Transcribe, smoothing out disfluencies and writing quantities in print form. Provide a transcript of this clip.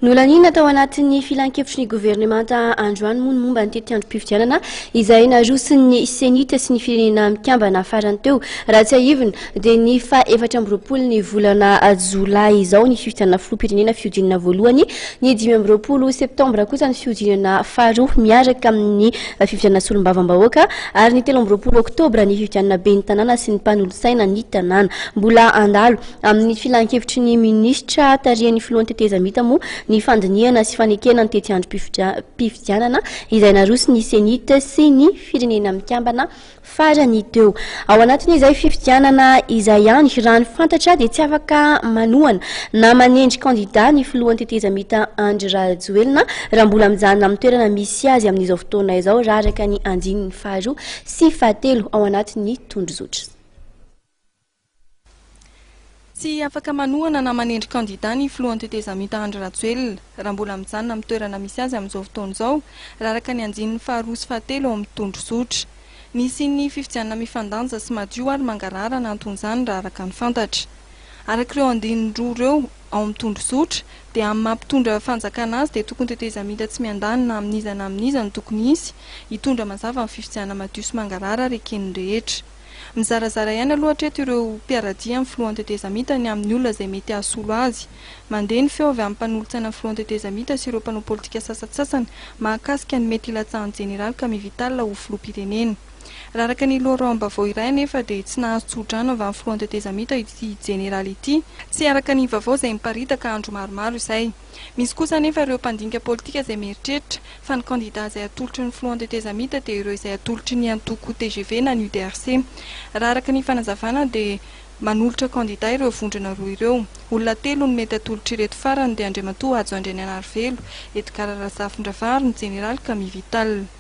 Nolaniana tao anatin'ny filankevitry ny governemanta androany moa ny momba ny tetiandrom-pifidianana izay naroson'ny Cenit sy ny Firenena Mikambana farany teo. Raha tsiahivina dia ny faha 24 ny volana jolay izao ny fifidianana filoham-pirenena fihodinana voalohany, ny 25 septambra kosa ny fihodinana faharoa miaraka amin'ny fifidianana solombavambahoaka ary ny 23 oktobra ny fifidianana ben'ny tanàna sy ny mpanolotsaina ny tanàna. Mbola handalo Amin'ny filankevitry ny minisitra tarihan'ny filohan'ny tetezamita moa ny fandinihana sy fanekena ny tetiandrom-pifidianana izay naroson'ny Cenit sy ny Firenena Mikambana farany teo. Ao anatin'izay fifidianana izay ihany, raha ny fantatra dia tsy afaka manohana na manendry kandida ny filohan'ny tetezamita Andry Rajoelina raha mbola mijanona amin'ny toerana misy azy amin'izao fotoana izao raha araka ny andininy faharoa sy fahatelo ao anatin'ny tondrozotra. Tsy afaka manohana na manendry kandida ny filohan'ny tetezamita Andry Rajoelina, raha mbola mijanona amin'ny toerana misy azy amin'izao fotoana izao, raha araka ny andininy faharoa sy fahatelo ao amin'ny tondrozotra. Nisian'ny fifidianana mifandanja sy madio ary mangarahara anton'izany raha araka ny fantatra. Araka ireo andininy roa ireo ao amin'ny tondrozotra, dia amin'ny maha mpitondra fanjakana azy dia tokony tetezamita tsy miandany na amin'iza na amin'iza no tokony hisy hitondra mazava ny fifidianana madio sy mangarahara ary eken'ny rehetra. Mizarazara ihany aloha hatreto ireo mpiara-dia amin'ny filohan'ny tetezamita ny amin'ny olona izay mety hahasolo azy. Mandeha ny feo avy amin'ny mpanolotsaina ny filohan'ny tetezamita sy ireo mpanao politika sasantsasany mahakasika ny mety hilatsahan'ny jeneraly Camille Vital ho filoham-pirenena. Raha araka ny loharanom-baovao iray anefa dia tsy nahazo tso-drano avy amin'ny filohan'ny tetezamita ity jeneraly ity, tsy araka ny vaovao izay miparitaka andro maromaro izay. Misy kosa anefa ireo mpandinika politika izay mieritreritra fa ny kandida izay atolotry ny filohan'ny tetezamita dia ireo izay atolotry ny antoko tgv na ny UDRC. Raha araka ny fanazavana dia manolotra kandida ireo vondrona roa ireo. Olona telo no mety atolotr'ireto farany dia Andriamatoa Hajo Andrianainarivelo, Edgard Razafindravahy ary ny Jeneraly Camille Vital.